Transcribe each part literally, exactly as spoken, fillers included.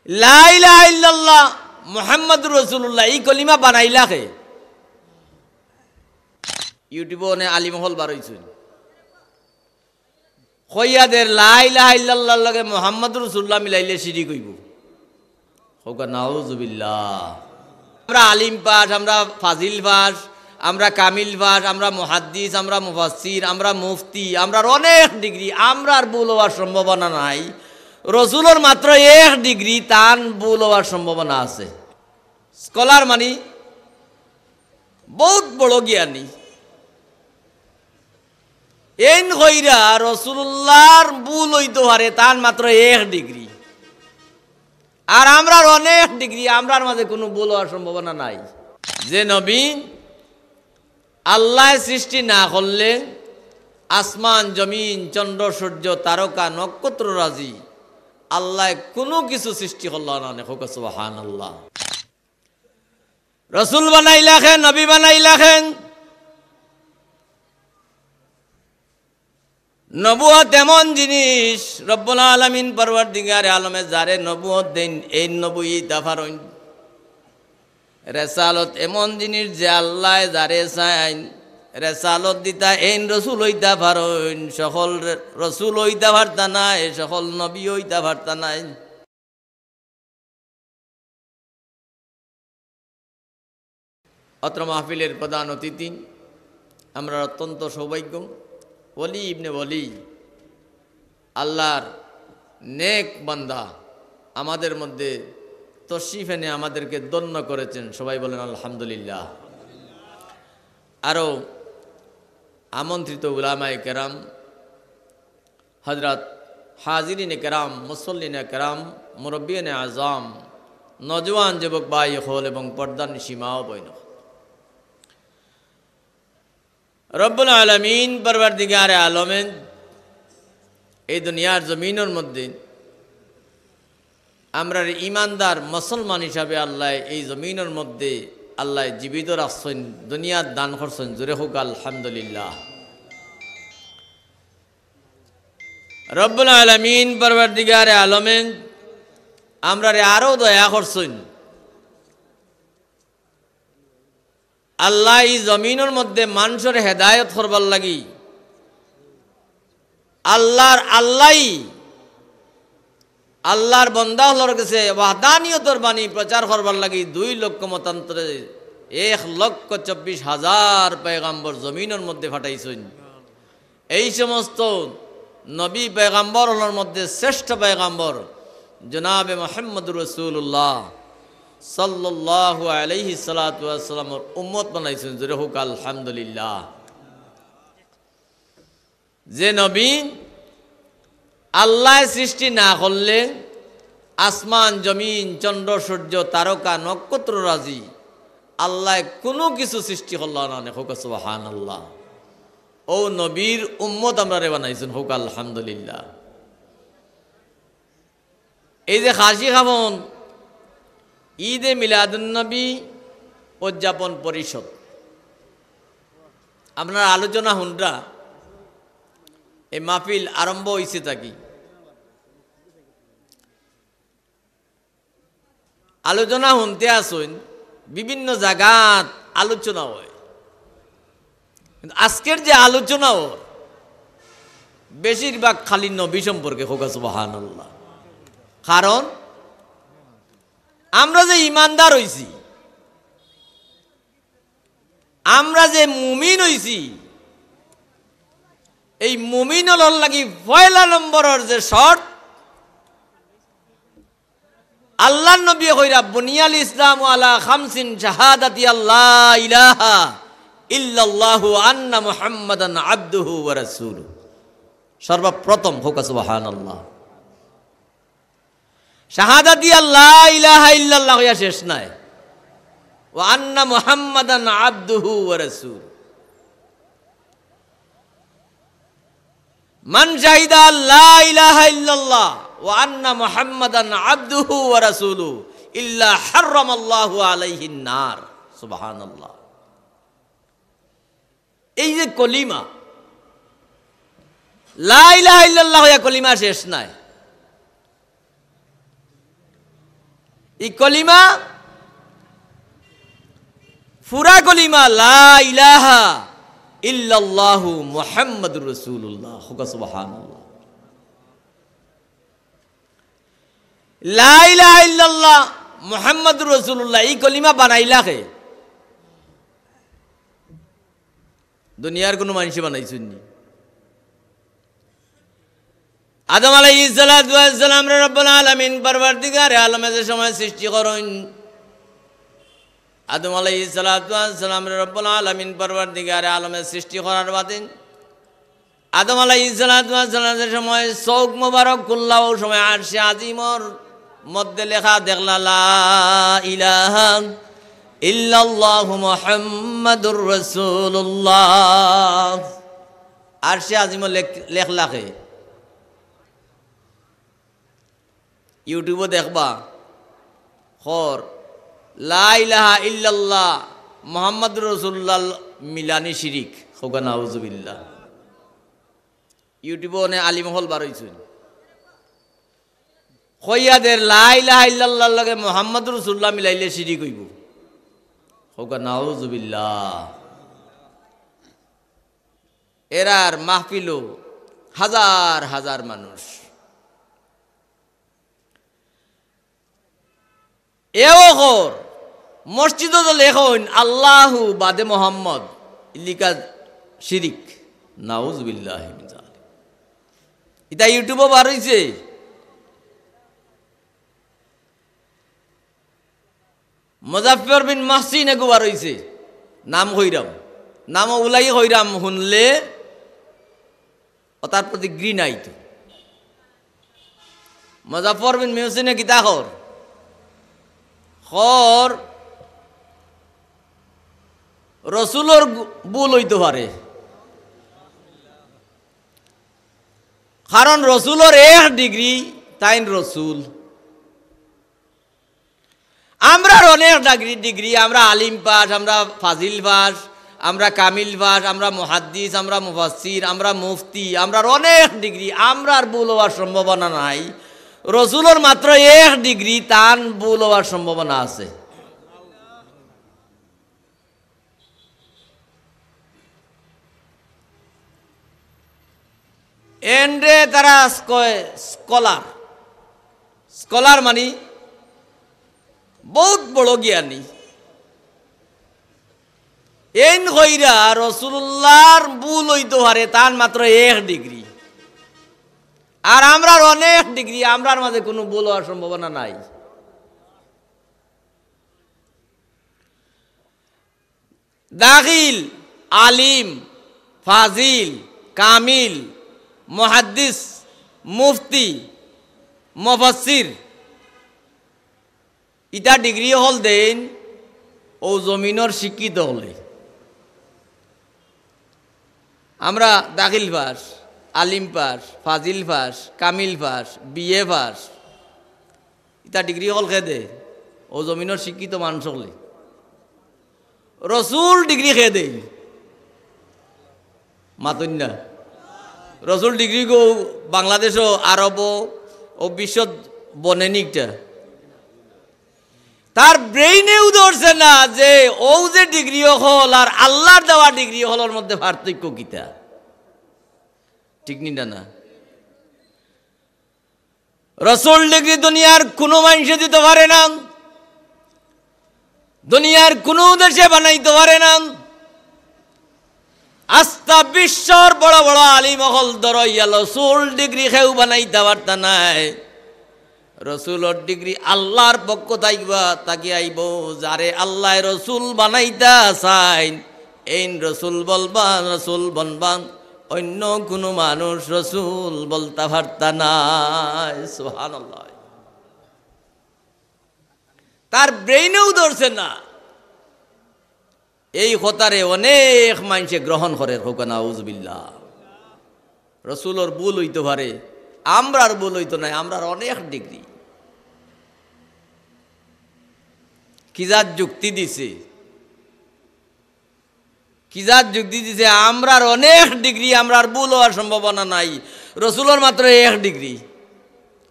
লা ইলাহা ইল্লাল্লাহ মুহাম্মাদুর রাসূলুল্লাহ, ই কলিমা বানাইলা কে? YouTube-ও অনে আলিম অকল বার অইছইন। কইয়া দের, লা ইলাহা ইল্লাল্লাহর লগে মুহাম্মাদুর রাসূলুল্লাহ মিলাইলে শিরিক অইবো। কউক্কা নাউজুবিল্লাহ। আমরা আলিম পাশ, আমরা ফাজিল পাশ, আমরা কামিল পাশ, আমরা মুহাদ্দিস, আমরা মুফাসসির, আমরা মুফতি, আমরার অনেক ডিগ্রি, আমরার ভুল অওয়ার সম্ভাবনা নাই। রসুলর মাত্র এক ডিগ্রি, তান ভুল অওয়ার সম্ভাবনা আছে। স্কলার মানি বউত বড় জ্ঞানী। এইন কইরা রসুলুল্লাহর ভুল অইতো পারে, তান মাত্র এক ডিগ্রি। আর আমরার অনেক ডিগ্রি, আমরার মাঝে কুনু ভুল অওয়ার সম্ভাবনা নাই। যে নবী আল্লায় সৃষ্টি না করলে আসমান, জমিন, চন্দ্র, সূর্য, তারকা, নক্ষত্র রাজি, আল্লায় কুনু কিছু সৃষ্টি করলা না, অনে কউক্কা সুবহানাল্লাহ। রসুল বানাইলা কে, নবী বানাইলা কে? নবুয়ত এমন জিনিস, রব্বুল আলামিন পরওয়ারদিগারে আলমে যারে নবুয়ত দেইন, এইন নবী অইতা পারইন। রেসালত এমন জিনিস যে আল্লায় যারে চাইন রেসালত দিতা, এইন রসুল অইতা পারইন। সকল রে-, রসুল অইতা পারতা নায়, সকল নবী অইতা পারতা নায়। অত্র মাহফিলের প্রধান অতিথি, আমরার অত্যন্ত সৌভাগ্য, ওলি ইবনে ওলি, আল্লাহর নেক বান্দা, আমাদের মধ্যে তশরিফ এনে আমাদেরকে ধন্য করেছেন। সবাই বলেন আলহামদুলিল্লাহ। আরও আমন্ত্রিত উলামায়ে কেরাম, হযরত হাজিরিনে কেরাম, মুসল্লিনে কেরাম, মুরব্বিয়ানে আজম, নওজোয়ান যুবক ভাই অকল এবং পর্দার নিশি মা ও বইন অকল, রব্বুল আলামিন পরওয়ারদিগারে আলমে এই দুনিয়ার জমিনর মধ্যে আমরারে ইমানদার মুসলমান হিসাবে আল্লায় এই জমিনর মধ্যে আল্লায় জীবিত রাখছইন, দুনিয়াত দান করছইন। জোরে কউক্কা আলহামদুলিল্লাহ। রব্বুল আলামিন পরওয়ারদিগারে আলমে আমরারে আরও দয়া করছইন। আল্লায় ই জমিনর মধ্যে মানষরে হেদায়েত করবার লাগি, আল্লাহর, আল্লায় আল্লাহর বন্দা অকলর গেছে ওয়াহদানিয়তর বাণী প্রচার করবার লাগি দুই লক্ষ মতান্তরে এক লক্ষ চব্বিশ হাজার পয়গাম্বর জমিনর মধ্যে পাঠাইছইন। এই সমস্ত নবী পয়গাম্বর অকলর মধ্যে শ্রেষ্ঠ পয়গাম্বর জনাবে মুহাম্মদুর রাসূলুল্লাহ সাল্লাল্লাহু আলাইহি সালাতু ওয়াসসালামর উম্মত বানাইছইন। জোরে কউক্কা আলহামদুলিল্লাহ। যে নবী আল্লায় সৃষ্টি না করলে আসমান, জমিন, চন্দ্র, সূর্য, তারকা, নক্ষত্র রাজি, আল্লায় কুনু কিছু সৃষ্টি করলা না, অনে কউক্কা সুবহানাল্লাহ। অউ নবীর উম্মত আমরারে বানাইছইন, কউক্কা আলহামদুলিল্লাহ। এই যে খাসি খাবন, ঈদে মিলাদুন্নবী উদযাপন পরিষদ, আপনারা আলোচনা হুনরা, এই মাহফিল আরম্ভ অইছে থাকি। আলোচনা হুনতে আছইন, বিভিন্ন জাগাত আলোচনা অয়, কিন্তু আজকের যে আলোচনা অর, বেশিরভাগ খালি নবী সম্পর্কে, কউক্কা সুবহানাল্লাহ। কারণ আমরা যে ইমানদার অইছি, আমরা যে মুমিন অইছি, এই মুমিন অকলর লাগি পয়লা নম্বরর যে শর্ত, আল্লাহর নবীয়ে কইরা, "বুনিয়াল ইসলামু আলা খামসিন, শাহাদাতি আল্লা ইলাহা ইল্লাল্লাহু আন্না মুহাম্মাদান আবদুহু ওয়া রাসূলুহু।" সর্বপ্রথম, কউক্কা সুবহানাল্লাহ। শাহাদাতি আল্লা ইলাহা ইল্লাল্লাহ কইয়া শেষ নায়, ওয়া আন্না মুহাম্মাদান আবদুহু ওয়া রাসূলুহু। মান শাহিদা আল্লা ইলাহা ইল্লাল্লাহ ওয়া আন্না মুহাম্মাদান আবদুহু ওয়া রাসূলুহু ইল্লা হাররামাল্লাহু আলাইহিন নার। সুবহানাল্লাহ। এই যে কলিমা, লা ইলাহা ইল্লাল্লাহ কইয়া কলিমা শেষ নায়। ই কলিমা, পুরা কলিমা লা ইলাহা ইল্লাল্লাহু মুহাম্মাদুর রাসূলুল্লাহ। কউক্কা সুবহানাল্লাহ। লা ইলাহা ইল্লাল্লাহ মুহাম্মাদুর রাসূলুল্লাহ, ই কলিমা বানাইলা কে? দুনিয়ার কুনু মানষে বানাইছইন নি? আদম আলাইহিস সালাতু ওয়াস সালামরে রব্বুল আলামিন পরওয়ারদিগারে আলমে যে সময় সৃষ্টি করইন, আদম আলাইহিস সালাতু ওয়াস সালামরে রব্বুল আলামিন পরওয়ারদিগারে আলমে সৃষ্টি করার বাদে আদম আলাইহিস সালাতু ওয়াস সালাম যে সময় চউখ মোবারক খুললা, অউ সময় আরশে আজিমর মধ্যে লেখা দেখলা, "লা ইলাহা ইল্লাল্লাহু মুহাম্মাদুর রাসূলুল্লাহ।" আরশে আজিমো লেখ-, লেখলা কে? YouTube-ও দেখবা, কর, "লা ইলাহা ইল্লাল্লাহ মুহাম্মাদুর রাসূলুল্লাহ মিলানি শিরিক।" কউক্কা নাউজুবিল্লাহ। YouTube-ও অনে আলিম অকল বার অইছইন। কইয়া দের, "লা ইলাহা ইল্লাল্লাহর লগে মুহাম্মাদুর রাসূলুল্লাহ মিলাইলে শিরিক অইবো।" কউক্কা নাউজুবিল্লাহ। এরার মাহফিলো হাজার হাজার মানুষ। এও কর, মসজিদো তো লেখইন আল্লাহু বাদে মোহাম্মদ, ইলিকা শিরিক। নাউজুবিল্লাহি মিন জালিক। ইতা YouTube-ও বার অইছে। মুজাফফর বিন মুহসিন এগু বার অইছে, নাম কইরাম, নামও উলাই কইরাম, হুনলে অতার প্রতি ঘৃণা আইতো। মুজাফফর বিন মুহসিনে কিতা কর? কর, রসুলর গু-, ভুল অইতো পারে, কারণ রসুলর এক ডিগ্রি, তাইন রসুল। আমরার অনেক ডাগরি-, ডিগ্রি, আমরা আলিম পাশ, আমরা ফাজিল পাশ, আমরা কামিল পাশ, আমরা মুহাদ্দিস, আমরা মুফাসসির, আমরা মুফতি, আমরার অনেক ডিগ্রি, আমরার ভুল অওয়ার সম্ভাবনা নাই। রসুলর মাত্র এক ডিগ্রি, তান ভুল অওয়ার সম্ভাবনা আছে। এনরে তারা কয় স্কলার। স্কলার মানি বউত বড় জ্ঞানী। এইন কইরা রসুলুল্লাহর ভুল অইতো পারে, তান মাত্র এক ডিগ্রি। আর আমরার অনেক ডিগ্রি, আমরার মাঝে কুনু ভুল অওয়ার সম্ভাবনা নাই। দাখিল, আলিম, ফাজিল, কামিল, মুহাদ্দিস, মুফতি, মুফাসসির, ইতা ডিগ্রি অকল দেইন অউ জমিনর শিক্ষিত অকলে। আমরা দাখিল পাশ, আলিম পাশ, ফাজিল পাশ, কামিল পাশ, বিএ পাশ, ইতা ডিগ্রি অকল কে দে? অউ জমিনর শিক্ষিত মানুষ অকলে। রসুল ডিগ্রি কে দেইন? মাতইন না। রসুল ডিগ্রি গো বাংলাদেশো, আরবো, অউ বিশ্বত বনে নি একটা। তার ব্রেইনেও ধরছে না যে অউ যে ডিগ্রি অকল আর আল্লার দেওয়া ডিগ্রি অকলর মধ্যে পার্থক্য কিতা। ঠিক নি না? না। রসুল ডিগ্রি দুনিয়ার কুনু মানষে দিতো পারে না, দুনিয়ার কুনু দেশে বানাইতো পারে না। আস্তা বিশ্বর বড় বড় আলিম অকল ধরইয়া রসুল ডিগ্রি কেউ বানাইতা পারতা নায়। রসুলর ডিগ্রি আল্লার পক্ষ থাকি আইবো, যারে আল্লায় রসুল বানাইতা চাইন, এইন রসুল বলবা, রসুল বনবা, অইন্য কুনু মানুষ রসুল বলতা পারতা নায়। সুবহানাল্লাহ। তার ব্রেইনেও ধরছে না। এই কথারে অনেক মানষে গ্রহণ করের, কউক্কা নাউজুবিল্লাহ। রসুলর ভুল অইতো পারে, আমরার ভুল অইতো নায়, আমরার অনেক ডিগ্রি। কি জাত যুক্তি দিছে, কি জাত যুক্তি দিছে, আমরার অনেক ডিগ্রি, আমরার ভুল অওয়ার সম্ভাবনা নাই, রসুলর মাত্র এক ডিগ্রি।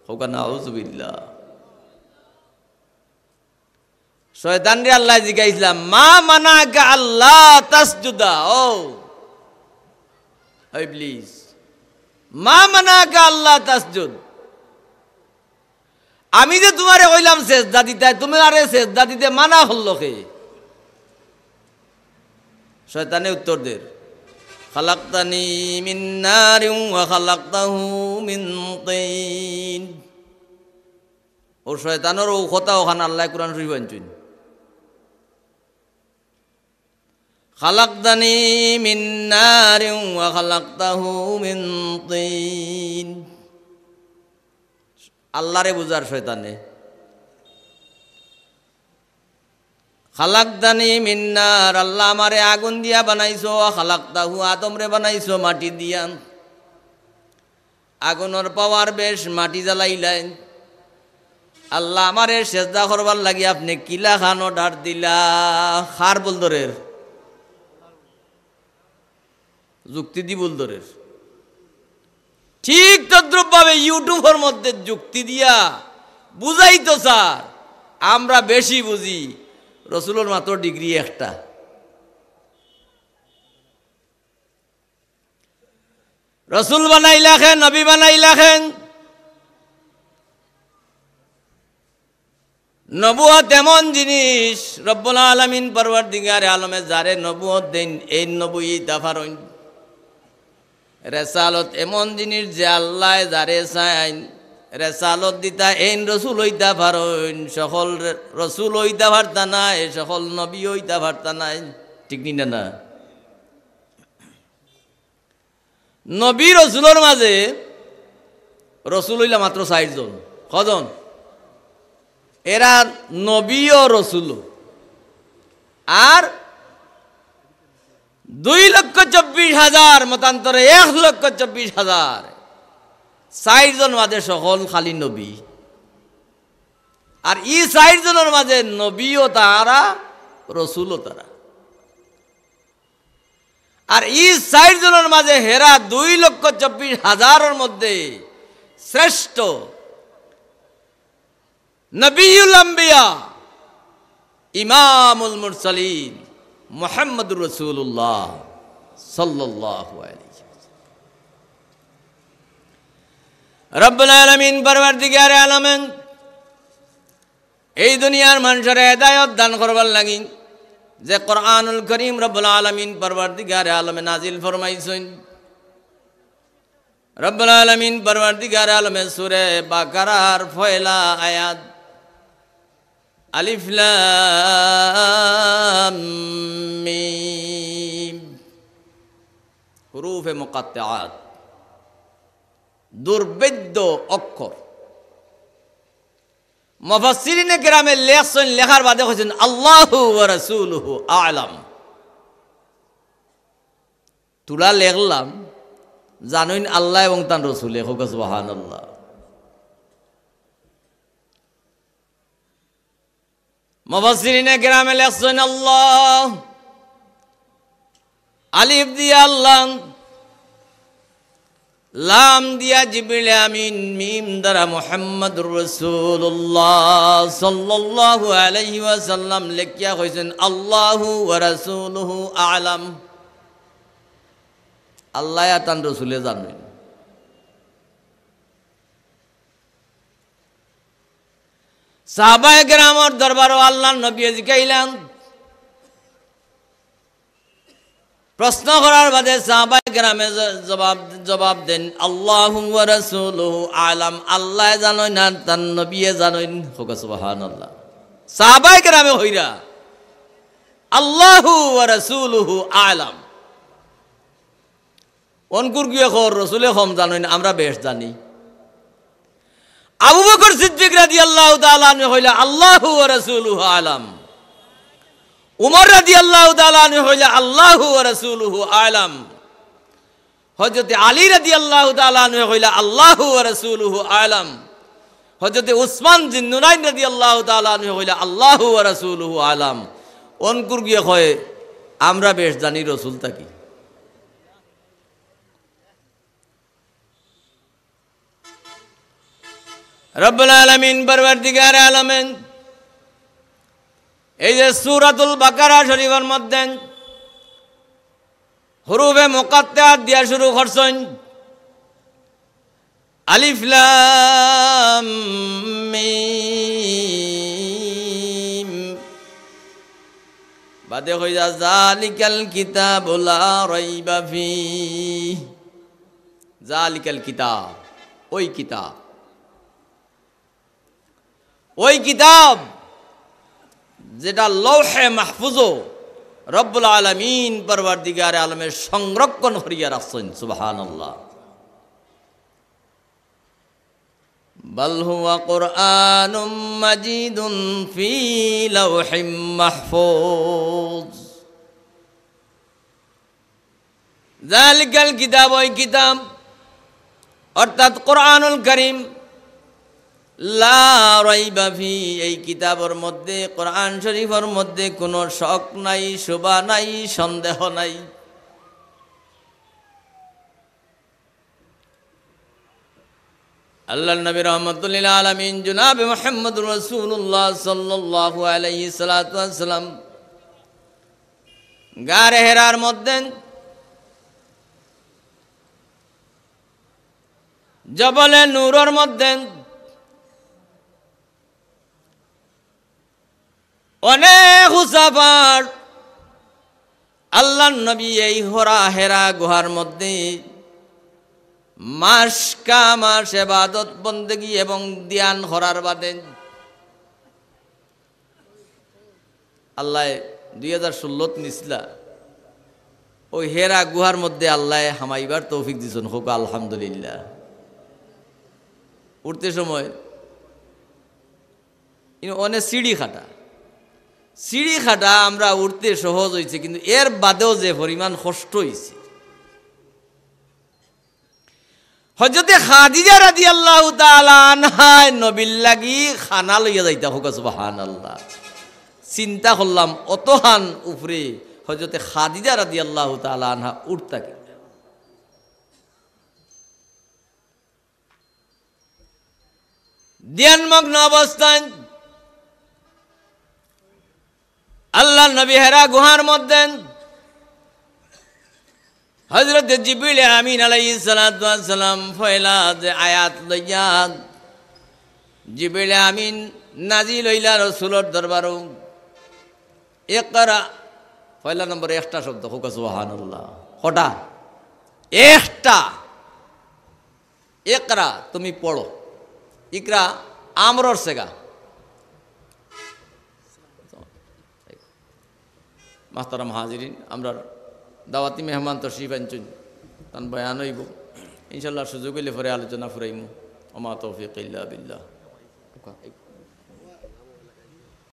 কউক্কা নাউজুবিল্লাহ। শয়তানরে আল্লায় জিগাইছলা, "মা মানাকা আল্লা তাসজুদা?" ও, ও ইবলিস, "মা মানাকা আল্লা তাসজুদ?" আমি যে তুমারে কইলাম সেজদা দিতায়, তুমারে সেজদা দিতে মানা করলো কে? শয়তানে উত্তর দের, "খালাকতানি মিন নারিন ওয়া খালাকতাহু মিন তিন।" ও শয়তানর ও কথা অখান আল্লায় কুরআন শরিফো আনছইন। "খালাকতানি মিন নারিন ওয়া খালাকতাহু মিন তিন।" আল্লারে বুঝার শয়তানে। "খালাকতানি মিন নার", আল্লা আমারে আগুন দিয়া বানাইছো, "ওয়া খালাকতাহু", আদমরে বানাইছো মাটি দিয়া। আগুনর power বেশ, মাটি জ্বালাইলাইন। আল্লা আমারে সেজদা করবার লাগি আপনে কিলাখান order দিলা? কার ভুল ধরের? যুক্তি দি ভুল ধরের। ঠিক তদ্রূপ ভাবে YouTubeর মধ্যে যুক্তি দিয়া বুঝাইতো চার, আমরা বেশি বুঝি, রসুলর মাত্র degree একটা। রসুল বানাইলা কে, নবী বানাইলা কে। নবুয়ত এমন জিনিস, রব্বুল আলামিন পরওয়ারদিগারে আলমে যারে নবুয়ত দেইন, এইন নবী অইতা পারইন। রেসালত এমন জিনিস যে আল্লায় যারে চাইন রেসালত দিতা, এইন রসুল অইতা পারইন। সকল রে-, রসুল অইতা পারতা নায়, সকল নবী অইতা পারতা নায়। ঠিক নি না, না? নবী রসুলর মাঝে রসুল অইলা মাত্র চাইরজন। কয়জন? এরা নবী ও রসুল। আর দুই লক্ষ চব্বিশ হাজার, মতান্তরে এক লক্ষ চব্বিশ হাজার, চাইরজন মাঝে সকল খালি নবী। আর ই চাইরজনর মাঝে নবীও তারা, রসুলও তারা। আর ই চাইরজনর মাঝে হেরা দুই লক্ষ চব্বিশ হাজারর মধ্যে শ্রেষ্ঠ নবিয়ুল আম্বিয়া, ইমামুল মুরসালিন, মুহাম্মদুর রাসূলুল্লাহ সাল্লাল্লাহু আলাইহি ওয়াসাল্লাম। রব্বুল আলামিন, পরওয়ারদিগারে আলমিন, এই দুনিয়ার মানষরে হেদায়ত দান করবার লাগি যে কোরআনুল করিম রব্বুল আলামিন পরওয়ারদিগারে আলমে নাজিল ফরমাইছইন, রব্বুল আলামিন পরওয়ারদিগারে আলমে সূরা বাকারার পয়লা আয়াত, আলিফ লাম মিম, হুরুফে মুকাত্তাআত, দুর্ভেদ্য অক্ষর। মুফাসসিরিনে কেরামে লেখছইন, লেখার বাদে কইছইন, "আল্লাহু ওয়া রাসূলুহু আ'লাম।" থুড়া লেখলাম, জানইন আল্লাহ এবং তান রসুলে। কউক্কা সুবহানাল্লাহ। মুফাসসিরিনে কেরামে লেখছইন, আল্লাহ, আলিফ দিয়া আল্লাহ, লাম দিয়া জিবরিল আমিন, মিম দ্বারা মুহাম্মাদুর রাসূলুল্লাহ সাল্লাল্লাহু আলাইহি ওয়াসাল্লাম লেখিয়া কইছইন, "আল্লাহু ওয়া রাসূলুহু আ'লাম।" আল্লাহ আর তান রসুলে জানইন। সাহাবায়ে কেরামর দরবারো আল্লাহর নবীয়ে জিকাইলা, প্রশ্ন করার বাদে সাহাবায়ে কেরামে জ-, জবাব, জবাব দেইন, "আল্লাহু ওয়া রাসূলুহু আ'লাম।" আল্লায় জানইন আর তান নবীয়ে জানইন। কউক্কা সুবহানাল্লাহ। সাহাবায়ে কেরামে কইরা, "আল্লাহু ওয়া রাসূলুহু আ'লাম।" অনকুর গিয়ে কর, রসুলে কম জানইন, আমরা বেশ জানি। আবু বকর সিদ্দিক রাদিয়াল্লাহু তাআলা আনহু কইলা, "আল্লাহু ওয়া রাসূলুহু আ'লাম।" উমর রাদিয়াল্লাহু তাআলা আনহু কইলা, "আল্লাহু ওয়া রাসূলুহু আ'লাম।" হযরতে আলী রাদিয়াল্লাহু তাআলা আনহু কইলা, "আল্লাহু ওয়া রাসূলুহু আ'লাম।" হযরতে উসমান জিন্নুরাইন রাদিয়াল্লাহু তাআলা আনহু কইলা, "আল্লাহু ওয়া রাসূলুহু আ'লাম।" অনকুর গিয়ে কয়, "আমরা বেশ জানি রসুল থাকি।" রব্বুল আলামিন, পরওয়ারদিগারে আলমিন, এই যে সূরাতুল বাকারা শরীফর মধ্যে হুরুফে মুকাত্তাআত দিয়া শুরু করছইন, আলিফ লাম মিম, বাদে কইরা যালিকাল কিতাবু লা রাইবা ফি। যালিকাল কিতাব, ওই কিতাব, ওই কিতাব যেটা লৌহে মাহফুজো রব্বুল আলামিন পরওয়ারদিগারে আলমে সংরক্ষণ করিয়া রাখছইন। সুবহানাল্লাহ। বাল হুয়া কুরআনুম মাজিদুন ফি লাওহিম মাহফুজ। যালিকাল কিতাব, ওই কিতাব, অর্থাৎ কোরআনুল করিম, লা রাইবা ফি, এই কিতাবর মধ্যে, কোরআন শরীফর মধ্যে কোনো শক নাই, শুবা নাই, সন্দেহ নাই। আল্লাহর নবী রহমতুল্লিল আলামিন জনাবে মুহাম্মদুর রাসূলুল্লাহ সাল্লাল্লাহু আলাইহি সালাতু ওয়াসসালাম গারে হেরার মধ্যে, জবলে নূরর মধ্যে অনেক উঁচা পাহাড়। আল্লাহর নবী এই হরা হেরা গুহার মধ্যে মাস কা মাস ইবাদত বন্দেগী এবং ধ্যান করার বাদে আল্লায় দুই হাজার ষোলোত নিছলা, ওই হেরা গুহার মধ্যে আল্লায় হামাইবার তৌফিক দিছইন। কউক্কা আলহামদুলিল্লাহ। উঠতে সময় ইনো অনে সিঁড়ি কাটা, সিঁড়ি কাটা আমরা উঠতে সহজ অইছে, কিন্তু এর বাদেও যে পরিমাণ কষ্ট অইছে। হযরতে খাদিজা রাদিয়াল্লাহু তাআলা আনহায় নবীর লাগি খানা লইয়া যাইতা, কউক্কা সুবহানাল্লাহ। চিন্তা করলাম, অতখান উপরে হযরতে খাদিজা রাদিয়াল্লাহু তাআলা আনহা উঠতা কিলা। ধ্যানমগ্ন অবস্থায় আল্লাহর নবী হেরা গুহার মধ্যে হযরতে জিবরিল আমিন আলাইহিস সালাতু ওয়াস সালাম পয়লা যে আয়াত লইয়া জিবরিল আমিন নাজিল অইলা রসুলর দরবারো। ইকরা, পয়লা নম্বরে একটা শব্দ, কউক্কা সুবহানাল্লাহ। কটা? একটা। ইকরা, তুমি পড়ো। ইকরা আমরর সেগা। মাহতারাম হাজিরিন, আমরার দাওয়াতি মেহমান তশরিফ আনছইন, তান বয়ান অইবো। ইনশাআল্লাহ সুযোগ অইলে পরে আলোচনা ফুরাইমু। ওমা তৌফিক ইল্লা বিল্লাহ।